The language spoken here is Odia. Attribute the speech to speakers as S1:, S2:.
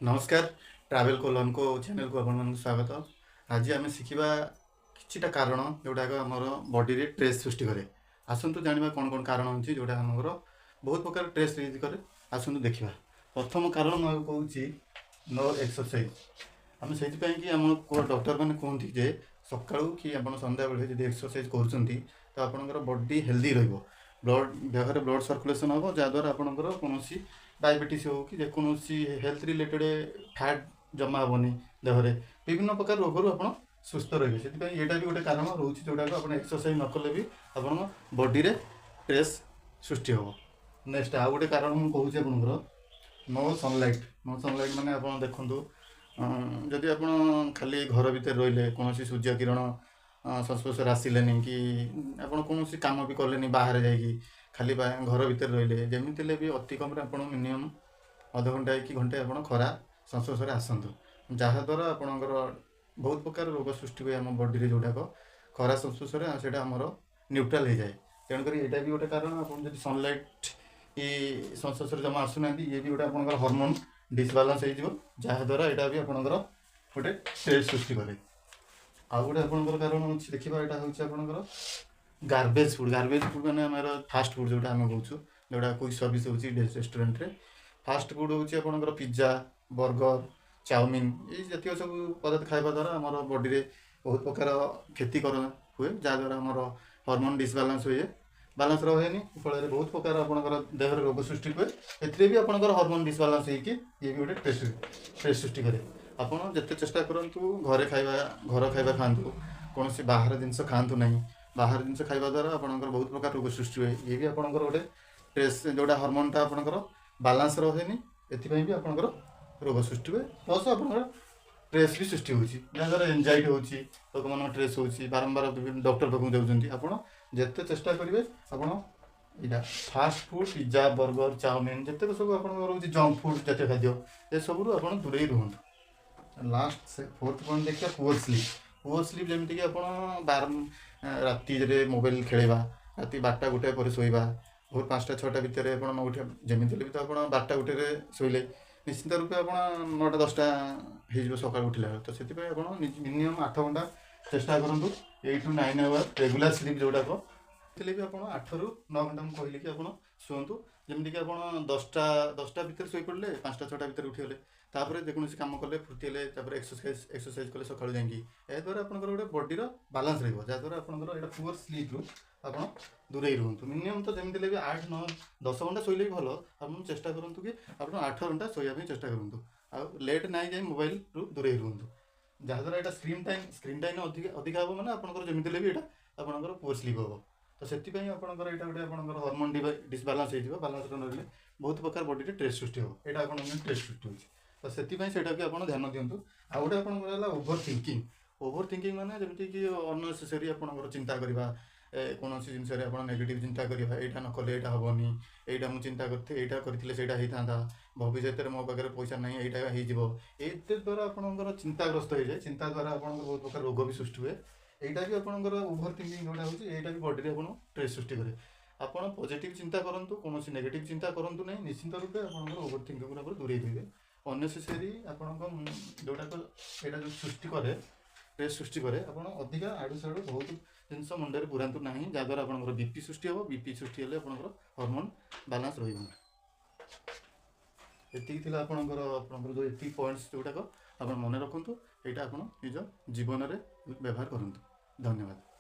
S1: ନମସ୍କାର, ଟ୍ରାଭେଲ୍ କୋଲନକୋ ଚ୍ୟାନେଲକୁ ଆପଣମାନଙ୍କୁ ସ୍ୱାଗତ। ଆଜି ଆମେ ଶିଖିବା କିଛିଟା କାରଣ ଯେଉଁଟାକ ଆମର ବଡ଼ିରେ ଷ୍ଟ୍ରେସ୍ ସୃଷ୍ଟି କରେ। ଆସନ୍ତୁ ଜାଣିବା କ'ଣ କ'ଣ କାରଣ ଅଛି ଯେଉଁଟା ଆମର ବହୁତ ପ୍ରକାର ଷ୍ଟ୍ରେସ୍ ରିଲିଜ୍ କରେ। ଆସନ୍ତୁ ଦେଖିବା। ପ୍ରଥମ କାରଣ ମୁଁ କହୁଛି, ନୋ ଏକ୍ସରସାଇଜ୍। ଆମେ ସେଇଥିପାଇଁ କି ଆମ ଡକ୍ଟରମାନେ କୁହନ୍ତି ଯେ ସକାଳୁ କି ଆପଣ ସନ୍ଧ୍ୟାବେଳେ ଯଦି ଏକ୍ସରସାଇଜ୍ କରୁଛନ୍ତି, ତ ଆପଣଙ୍କର ବଡି ହେଲ୍ଦି ରହିବ, ଦେହରେ ବ୍ଲଡ଼ ସର୍କୁଲେସନ୍ ହେବ, ଯାହାଦ୍ୱାରା ଆପଣଙ୍କର କୌଣସି ଡାଇବେଟିସ୍ ହେଉ କି ଯେକୌଣସି ହେଲ୍ଥ ରିଲେଟେଡ଼ ଫ୍ୟାଟ୍ ଜମା ହେବନି ଦେହରେ, ବିଭିନ୍ନ ପ୍ରକାର ରୋଗରୁ ଆପଣ ସୁସ୍ଥ ରହିବେ। ସେଥିପାଇଁ ଏଇଟା ବି ଗୋଟେ କାରଣ ରହୁଛି, ଯେଉଁଟାକୁ ଆପଣ ଏକ୍ସରସାଇଜ୍ ନ କଲେ ବି ଆପଣଙ୍କ ବଡ଼ିରେ ଷ୍ଟ୍ରେସ୍ ସୃଷ୍ଟି ହେବ। ନେକ୍ସଟ ଆଉ ଗୋଟେ କାରଣ ମୁଁ କହୁଛି ଆପଣଙ୍କର, ନୋ ସନଲାଇଟ୍। ନୋ ସନଲାଇଟ୍ ମାନେ ଆପଣ ଦେଖନ୍ତୁ, ଯଦି ଆପଣ ଖାଲି ଘର ଭିତରେ ରହିଲେ, କୌଣସି ସୂର୍ଯ୍ୟ କିରଣ ସଂସ୍ପର୍ଶରେ ଆସିଲେନି କି ଆପଣ କୌଣସି କାମ ବି କଲେନି ବାହାରେ ଯାଇକି, ଖାଲି ଘର ଭିତରେ ରହିଲେ, ଯେମିତି ହେଲେ ବି ଅତି କମ୍ରେ ଆପଣ ମିନିମମ୍ ଅଧଘଣ୍ଟା କି ଘଣ୍ଟେ ଆପଣ ଖରା ସଂସ୍ପର୍ଶରେ ଆସନ୍ତୁ, ଯାହାଦ୍ୱାରା ଆପଣଙ୍କର ବହୁତ ପ୍ରକାର ରୋଗ ସୃଷ୍ଟି ହୁଏ ଆମ ବଡ଼ିରେ, ଯେଉଁଟାକ ଖରା ସଂସ୍ପର୍ଶରେ ସେଇଟା ଆମର ନ୍ୟୁଟ୍ରାଲ୍ ହେଇଯାଏ। ତେଣୁକରି ଏଇଟା ବି ଗୋଟେ କାରଣ। ଆପଣ ଯଦି ସନଲାଇଟ୍ ଇ ସଂସ୍ପର୍ଶରେ ଜମା ଆସୁନାହାନ୍ତି, ଇଏ ବି ଗୋଟେ ଆପଣଙ୍କର ହରମୋନ୍ ଡିସବାଲାନ୍ସ ହେଇଯିବ, ଯାହାଦ୍ୱାରା ଏଇଟା ବି ଆପଣଙ୍କର ଗୋଟେ ଷ୍ଟ୍ରେସ୍ ସୃଷ୍ଟି କରେ। ଆଉ ଗୋଟେ ଆପଣଙ୍କର କାରଣ ଅଛି, ଦେଖିବା। ଏଇଟା ହେଉଛି ଆପଣଙ୍କର ଗାର୍ବେଜ୍ ଫୁଡ଼୍। ଗାର୍ବେଜ୍ ଫୁଡ଼୍ ମାନେ ଆମର ଫାଷ୍ଟ ଫୁଡ଼୍ ଯେଉଁଟା ଆମେ କହୁଛୁ, ଯେଉଁଟା କୁଇକ୍ ସର୍ଭିସ୍ ହେଉଛି ରେଷ୍ଟୁରାଣ୍ଟରେ। ଫାଷ୍ଟ ଫୁଡ଼୍ ହେଉଛି ଆପଣଙ୍କର ପିଜ୍ଜା, ବର୍ଗର, ଚାଉମିନ୍, ଏଇ ଜାତୀୟ ସବୁ ପଦାର୍ଥ ଖାଇବା ଦ୍ୱାରା ଆମର ବଡ଼ିରେ ବହୁତ ପ୍ରକାର କ୍ଷତି କର ହୁଏ, ଯାହାଦ୍ୱାରା ଆମର ହରମୋନ୍ ଡିସବାଲାନ୍ସ ହୁଏ, ବାଲାନ୍ସ ରହେନି। ଫଳରେ ବହୁତ ପ୍ରକାର ଆପଣଙ୍କର ଦେହରେ ରୋଗ ସୃଷ୍ଟି ହୁଏ। ଏଥିରେ ବି ଆପଣଙ୍କର ହରମୋନ୍ ଡିସବାଲାନ୍ସ ହେଇକି ଇଏ ବି ଗୋଟେ ଷ୍ଟ୍ରେସ୍ ସୃଷ୍ଟି କରେ। ଆପଣ ଯେତେ ଚେଷ୍ଟା କରନ୍ତୁ ଘରେ ଖାଇବା, ଘର ଖାଇବା ଖାଆନ୍ତୁ, କୌଣସି ବାହାର ଜିନିଷ ଖାଆନ୍ତୁ ନାହିଁ। ବାହାର ଜିନିଷ ଖାଇବା ଦ୍ୱାରା ଆପଣଙ୍କର ବହୁତ ପ୍ରକାର ରୋଗ ସୃଷ୍ଟି ହୁଏ। ଇଏ ବି ଆପଣଙ୍କର ଗୋଟେ ଷ୍ଟ୍ରେସ୍, ଯେଉଁଟା ହରମୋନ୍ଟା ଆପଣଙ୍କର ବାଲାନ୍ସ ରହେନି, ଏଥିପାଇଁ ବି ଆପଣଙ୍କର ରୋଗ ସୃଷ୍ଟି ହୁଏ। ପ୍ଲସ୍ ଆପଣଙ୍କର ଷ୍ଟ୍ରେସ୍ ବି ସୃଷ୍ଟି ହେଉଛି, ଯାହାଦ୍ୱାରା ଏନଜାଇଟି ହେଉଛି, ଲୋକମାନଙ୍କ ଷ୍ଟ୍ରେସ୍ ହେଉଛି, ବାରମ୍ବାର ବିଭିନ୍ନ ଡକ୍ଟର ପାଖକୁ ଯାଉଛନ୍ତି। ଆପଣ ଯେତେ ଚେଷ୍ଟା କରିବେ, ଆପଣ ଏଇଟା fast food, pizza, burger, chowmein, ଯେତେକ ସବୁ ଆପଣଙ୍କର ରହୁଛି ଜଙ୍କ ଫୁଡ଼୍ ଜାତୀୟ ଖାଦ୍ୟ, ଏସବୁରୁ ଆପଣ ଦୂରେଇ ରୁହନ୍ତୁ। ଲାଷ୍ଟ ସେ ଫୋର୍ଥ ପଏଣ୍ଟ ଦେଖିବା, ପୁଅର୍ ସ୍ଲିପ୍। ପୁଅର୍ ସ୍ଲିପ୍ ଯେମିତିକି ଆପଣ ରାତିରେ ମୋବାଇଲ ଖେଳିବା, ରାତି 12ଟା 1 ପରେ ଶୋଇବା, ଭୋର 5ଟା 6ଟା ଭିତରେ ଆପଣ ନ ଉଠିବା। ଯେମିତି ହେଲେ ବି ତ ଆପଣ 12ଟା 1ରେ ଶୋଇଲେ ନିଶ୍ଚିନ୍ତ ରୂପେ ଆପଣ 9ଟା 10ଟା ହେଇଯିବ ସକାଳୁ ଉଠିଲା ବେଳକୁ। ତ ସେଥିପାଇଁ ଆପଣ ମିନିମମ୍ 8 ଘଣ୍ଟା ଚେଷ୍ଟା କରନ୍ତୁ, 8 to 9 hour regular sleep ଯେଉଁଟାକ ଥିଲେ ବି ଆପଣ 8ରୁ 9 ଘଣ୍ଟା ମୁଁ କହିଲି କି ଆପଣ ଶୁଅନ୍ତୁ। ଯେମିତିକି ଆପଣ 10ଟା ଭିତରେ ଶୋଇପଡ଼ିଲେ, 5ଟା 6ଟା ଭିତରେ ଉଠିଗଲେ, ତାପରେ ଯେକୌଣସି କାମ କଲେ, ଫୁର୍ତ୍ତି ହେଲେ, ତାପରେ ଏକ୍ସରସାଇଜ କଲେ ସକାଳୁ ଯାଇକି, ଏହାଦ୍ୱାରା ଆପଣଙ୍କର ଗୋଟେ ବଡ଼ିର ବାଲାନ୍ସ ରହିବ, ଯାହାଦ୍ୱାରା ଆପଣଙ୍କର ଏଇଟା ପୁଅର୍ ସ୍ଲିପ୍ରୁ ଆପଣ ଦୂରେଇ ରୁହନ୍ତୁ। ମିନିମମ୍ ତ ଯେମିତି ହେଲେ ବି 8, 9, 10 ଘଣ୍ଟା ଶୋଇଲେ ବି ଭଲ। ଆପଣ ଚେଷ୍ଟା କରନ୍ତୁ କି ଆପଣ 8 ଘଣ୍ଟା ଶୋଇବା ପାଇଁ ଚେଷ୍ଟା କରନ୍ତୁ। ଆଉ ଲେଟ୍ ନାଇଟ୍ ଯାଇ ମୋବାଇଲରୁ ଦୂରେଇ ରୁହନ୍ତୁ, ଯାହାଦ୍ୱାରା ଏଇଟା ସ୍କ୍ରିନ୍ ଟାଇମ୍ ଅଧିକା ହେବ, ମାନେ ଆପଣଙ୍କର ଯେମିତି ହେଲେ ବି ଏଇଟା ଆପଣଙ୍କର ପୁଅର୍ ସ୍ଲିପ୍ ହେବ। ତ ସେଥିପାଇଁ ଆପଣଙ୍କର ଏଇଟା ଗୋଟେ ଆପଣଙ୍କର ହରମୋନ୍ ଡିସବାଲାନ୍ସ ହେଇଯିବ। ବାଲାନ୍ସ ନ ରହିଲେ ବହୁତ ପ୍ରକାର ବଡ଼ିରେ ଷ୍ଟ୍ରେସ୍ ସୃଷ୍ଟି ହେବ। ଏଇଟା ଆପଣଙ୍କ ଷ୍ଟ୍ରେସ୍ ସୃଷ୍ଟି ହେଉଛି, ତ ସେଥିପାଇଁ ସେଇଟା ବି ଆପଣ ଧ୍ୟାନ ଦିଅନ୍ତୁ। ଆଉ ଗୋଟେ ଆପଣଙ୍କର ହେଲା ଓଭର ଥିଙ୍କିଂ। ଓଭର ଥିଙ୍କିଂ ମାନେ ଯେମିତିକି ଅନନେସେସରି ଆପଣଙ୍କର ଚିନ୍ତା କରିବା, କୌଣସି ଜିନିଷରେ ଆପଣ ନେଗେଟିଭ୍ ଚିନ୍ତା କରିବା, ଏଇଟା ନ କଲେ ଏଇଟା ହେବନି, ଏଇଟା ମୁଁ ଚିନ୍ତା କରିଥିଲି, ଏଇଟା କରିଥିଲେ ସେଇଟା ହେଇଥାନ୍ତା, ଭବିଷ୍ୟତରେ ମୋ ପାଖରେ ପଇସା ନାହିଁ, ଏଇଟା ହେଇଯିବ। ଏତେ ଦ୍ୱାରା ଆପଣଙ୍କର ଚିନ୍ତାଗ୍ରସ୍ତ ହେଇଯାଏ। ଚିନ୍ତା ଦ୍ୱାରା ଆପଣଙ୍କର ବହୁତ ପ୍ରକାର ରୋଗ ବି ସୃଷ୍ଟି ହୁଏ। ଏଇଟା ବି ଆପଣଙ୍କର ଓଭର ଥିଙ୍କିଂ ଯେଉଁଟା ହେଉଛି, ଏଇଟା ବି ବଡ଼ିରେ ଆପଣ ଷ୍ଟ୍ରେସ୍ ସୃଷ୍ଟି କରେ। ଆପଣ ପଜିଟିଭ୍ ଚିନ୍ତା କରନ୍ତୁ, କୌଣସି ନେଗେଟିଭ୍ ଚିନ୍ତା କରନ୍ତୁ ନାହିଁ। ନିଶ୍ଚିନ୍ତ ରୂପେ ଆପଣଙ୍କର ଓଭର ଥିଙ୍କିଂ ଉପରେ ଦୂରେଇ ରହିବେ। ଅନନେସେସରି ଆପଣଙ୍କ ଯେଉଁଟାକ ଏଇଟା ଯେଉଁ ସୃଷ୍ଟି କରେ, ଷ୍ଟ୍ରେସ୍ ସୃଷ୍ଟି କରେ, ଆପଣ ଅଧିକା ଆଡ଼ୁ ସାଡ଼ୁ ବହୁତ ଜିନିଷ ମୁଣ୍ଡରେ ପୁରାନ୍ତୁ ନାହିଁ, ଯାହାଦ୍ୱାରା ଆପଣଙ୍କର ବିପି ସୃଷ୍ଟି ହେବ। ବିପି ସୃଷ୍ଟି ହେଲେ ଆପଣଙ୍କର ହରମୋନ୍ ବାଲାନ୍ସ ରହିବନି। ଏତିକି ଥିଲା ଆପଣଙ୍କର ଯେଉଁ ଏତିକି ପଏଣ୍ଟସ୍, ଯେଉଁଟାକ ଆପଣ ମନେ ରଖନ୍ତୁ, ଏଇଟା ଆପଣ ନିଜ ଜୀବନରେ ବ୍ୟବହାର କରନ୍ତୁ। ଧନ୍ୟବାଦ।